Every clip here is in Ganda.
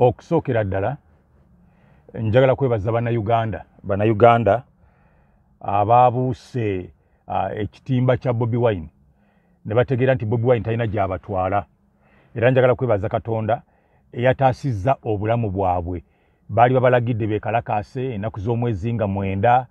Okusookera ddala njagala kwebaza Bannayuganda, Bannayuganda ababuuse ekitimba kya Bobi Wine ne bategeera nti Bobi Wine talina gy'abatwala. Era njagala kwebaza Katonda eyataasizza obulamu bwabwe. Baali babalagidde beekalakaase ennaku z'omwezi nga 9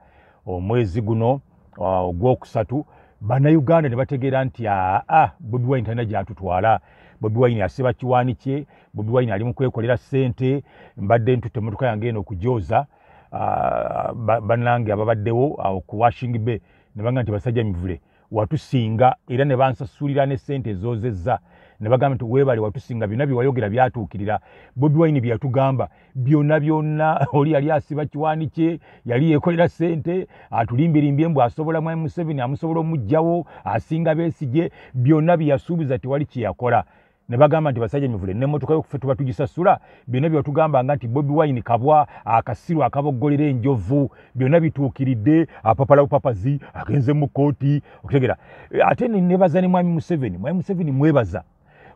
omwezi guno ogwokusatu. Bannayuganda ne bategeera nti aa, Bobi Wine talina gy'atutwala. Bobi Wine asiba kiwaani kye, Bobi Wine ali mu kwekolera ssente. Mbadde ntutte emmotoka yange eno okugyoza, bannange ababaddewo awo ku washing bay ne bagamba nti basajja mivule watusinga, era ne bansasulira ne ssente ezoozezza ne bagamba nti weebale watusinga, byonna bye wayogera byatuukirira. Bobi Wine bye yatugamba byonna byonna, oli yali asiba kiwaani kye, yali yeekolera ssente, atulimbirimbye mbu asobola Mwami Museveni, amusobola omuggyawo, asinga Besigye. Byonna bye yasuubiza tewali kye yakola. Ne bagamba nti basajja mivule, n'emmotoka yokufe tuba tugisasula. Byonna bye watugambanga nti Bobi Wine kabwa akasiru akaboggolera enjovu, byonna bituukiridde. Apapala bupapazi, agenze mu kkooti. Okutegera ate nebaza ne Mwami Museveni. Mwami Museveni mwebaza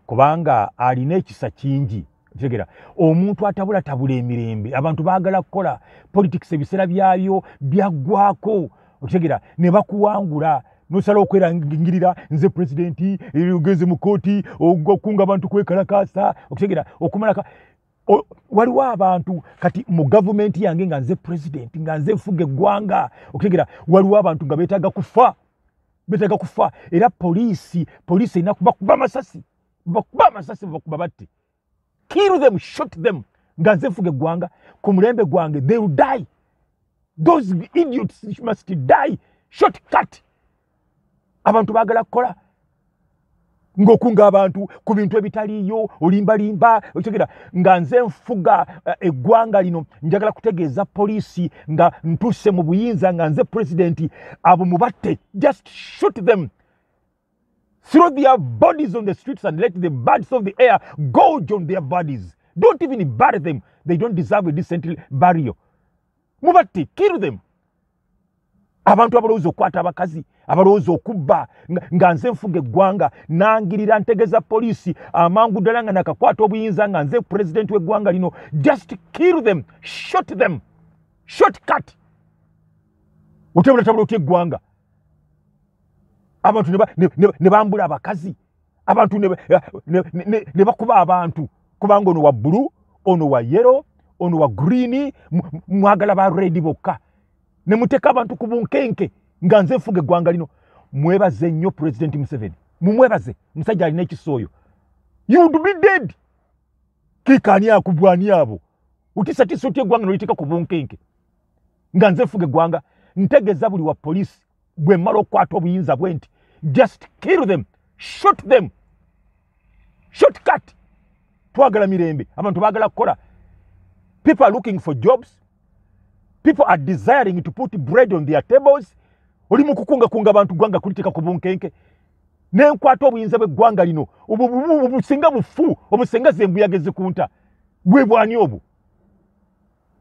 kubanga alina ekisa kingi. Otegera omuntu atabulatabula emirembe. Abantu baagala kukola politics, ebiseera byayo byaggwako. Otegera ne bakuwangula nosala okwerangirira nze pulezidenti, ogenze mu kkooti okunga abantu kwekalakaasa. Okutegera okumalaka waliwo abantu kati mu gavumenti yange nga nze pulezidenti, nga nze nfuga eggwanga, okutegera waliwo abantu nga beetaaga kufa, beetaaga kufa. Era poliisi erina kubakuba amasasi, bakuba amasasi, bakuba batte, kill them, shoot them. Nga nze nfuga eggwanga ku mulembe gwange, they will die. Those idiots must die short cut. Abantu baagala kukola ng'okunga abantu ku bintu ebitaliiyo, olimbalimba. Okitegera nga nze nfuga eggwanga lino, njagala kutegeeza poliisi nga ntuuse mu buyinza nga nze pulezidenti, abo mubatte, just shoot them, throw their bodies on the streets and let the birds of the air gorge on their bodies. Don't even bury them, they don't deserve a decent burial. Mubatte, kill them. Abantu abalowooza okukwata abakazi, abalowooza okubba, nga nze nfuga eggwanga, nangirira ntegeza poliisi amangu ddala nga nakakwata obuyinza nga nze pulezidenti w'eggwanga lino, just kill them, shot them, short cut. Otabulatabula otya eggwanga? Abantu ne bambula abakazi, abantu ne bakuba abantu kubanga ono wa blue, ono wa yellow, ono wa green, mwagala ba red bokka, ne muteeka abantu ku bunkenke nga nze nfuga eggwanga lino. Mwebaze nnyo Pulezidenti Museveni, mumwebaze, musajja alina ekisa oyo. You would be dead. Kikaani akubwani abo otisatisa otya eggwanga noliteeka ku bunkenke nga nze nfuga eggwanga? Ntegeeza buli wa poliisi, bwe mmala okukwata obuyinza bwe nti, just kill them, shoot them, short cut. Twagala mirembe, abantu baagala kukola. People are looking for jobs, people are desiring to put bread on their tables. Oli mu kukungakunga abantu ggwanga kuliteeka ku bunkenke. Nenkwata obuyinza bw'eggwanga lino, obusinga bufu, obusinga zembuyaga ezikunta, bwe bwani obwo?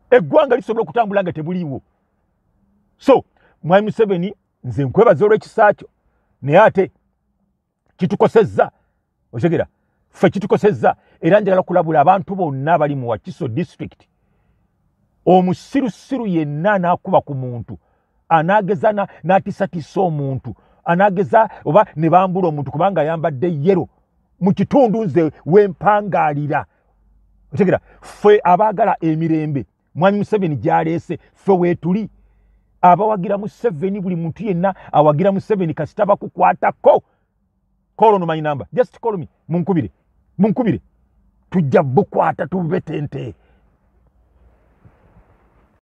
Eggwanga lisobola okutambula nga tebuliiwo. So Mwami Museveni, nze nkwebaza olw'ekisa kyo, naye ate kitukosezza. Okitegera ffe kitukosezza. Era njagala kulabula abantu bonna abali mu Wakiso District, omusirusiru yenna anaakuba ku muntu, anaageza n'atisatisa omuntu, anaageza oba ne bambula omuntu kubanga ayambadde yellow mu kitundu nze wempangaalira, okitegera ffe abaagala emirembe Mwami Museveni gy'aleese, ffe weetuli abawagira Museveni. Buli muntu yenna awagira Museveni, kasita bakukwatako, call on my number, just call me, munkubire, munkubire, tujja bukwata tubetente.